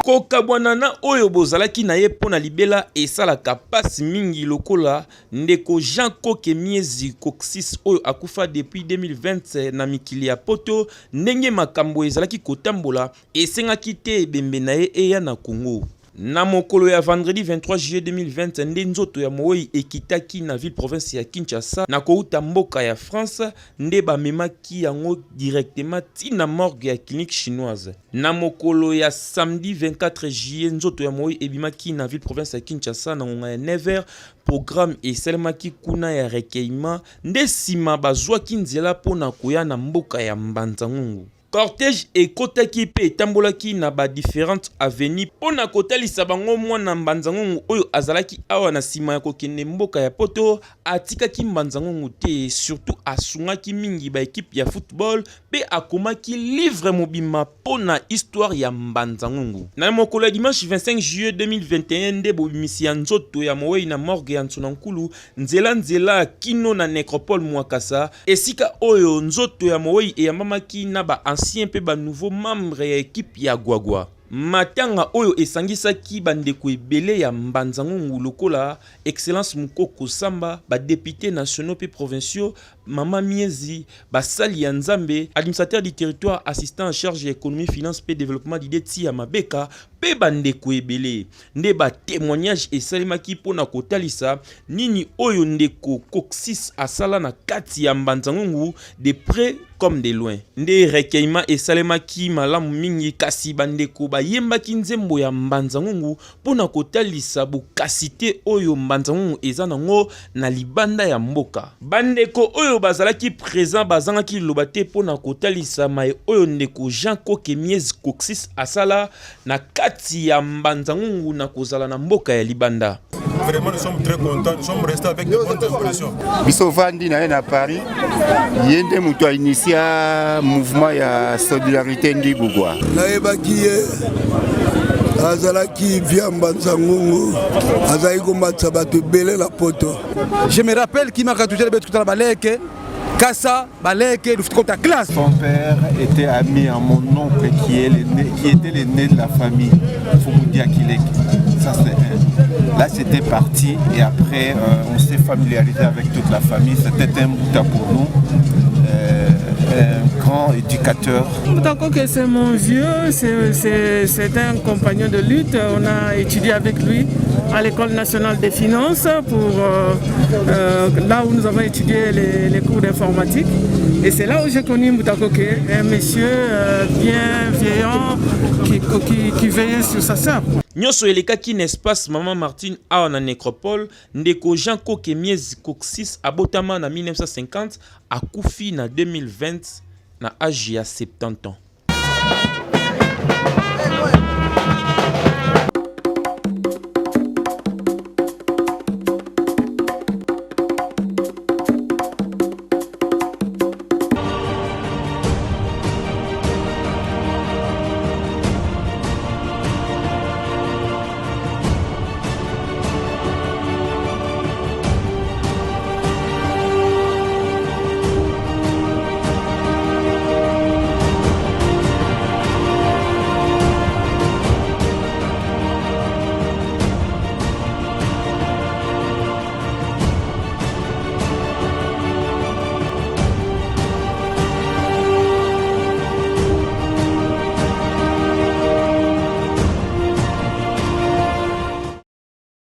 Kokabwana na oyo bozalaki na ye mpo na libela esalaka pasi mingi lokola ndeko Jean Koke Miezi Coxis oyo akufa depuis 2020 na mikili ya poto. Ndenge makambo ezalaki kotambola, esengaki te ebembe na ye eya na Congo. Na mokolo ya vendredi 23 juillet 2020 nde nzoto ya mowei ekitaki na ville-province ya Kinshasa na kowuta mboka ya France nde bamemaki yango directement ti na morgue ya clinique chinoise. Na mokolo ya samedi 24 juillet nzoto ya mowei ebimaki na ville-province ya Kinshasa na ngonga ya 9 heures. Programme esalemaki kuna ya recueillement nde sima bazwaki nzela mpo na koya na mboka ya Mbanza-Ngungu. Cortège ekotaki mpe etambolaki na ba differentes avenues mpo na kotalisa bango mwana Mbanza-Ngungu oyo azalaki awa na sima ya kokende mboka ya poto, atikaki Mbanza-Ngungu te, surtout asungaki mingi ba equipes ya football mpe akomaki livre mobimba mpo na histoire ya Mbanza-Ngungu. Na mokolo ya dimanche 25 juillet 2021 nde bobimisi ya nzoto ya moweyi na morgue ya Nsona-Nkulu nzela nzela kino na necropole Mwakasa, esika oyo nzoto ya mowei eyambamaki na ba anciens mpe ba nouveaux membres ya equipe ya Gwagwa. Matanga oyo esangisaki ba ndeko ebele ya Mbanza-Ngungu lokola Excellence Mukoko Samba, ba deputes nationaux mpe provinciaux, Mama Miezi, basali ya Nzambe, administrateur du territoire, assistant en charge ya economie, finance mpe developpement Didier Tsiya Mabeka mpe ba ndeko ebele. Nde ba temoignages esalemaki mpo na kotalisa nini oyo ndeko Coxis asala na kati ya Mbanza-Ngungu de près comme de loin. Nde recueillement esalemaki malamu mingi kasi ba ndeko bayembaki nzembo ya Mbanza-Ngungu mpo na kotalisa bokasite oyo Mbanza-Ngungu eza nango na libanda ya mboka. Ba ndeko oyo bazalaki present bazangaki liloba te mpo na kotalisa maye oyo ndeko Jean Koke Miez Coxis asala na kati ya Mbanza-Ngungu na kozala na mboka ya libanda. Vraiment, nous sommes très contents. Nous sommes restés avec de bonnes impressions. Biso vandi na ye na Paris, ye nde moto a initia mouvement ya solidarité Ndibu quoi. Nayebaki ye azalaki via Mbanza-Ngungu, azalaki komatisa bato ebele na poto. Je me rappelle kimaka toujours betu kutala baleke Kassa, Baleke, Lufutikota classe. Son père était ami à mon oncle qui, est l'aîné, qui était l'aîné de la famille, Fumudia Kileke. Ça, c'est un. Là, c'était parti et après, on s'est familiarisé avec toute la famille. C'était un bouta pour nous. Un grand éducateur. Mutakoke, c'est mon vieux, c'est un compagnon de lutte. On a étudié avec lui à l'École nationale des finances pour, là où nous avons étudié les cours d'informatique. Et c'est là où j'ai connu Mutakoke, un monsieur bienveillant qui veillait sur sa sœur. Nyonso elekaki na espace Mama Martine awa na Necropole. Ndeko Jean Koke Miezi Coxis abotama na 1950, akufi na 2020 na age ya 70 ans.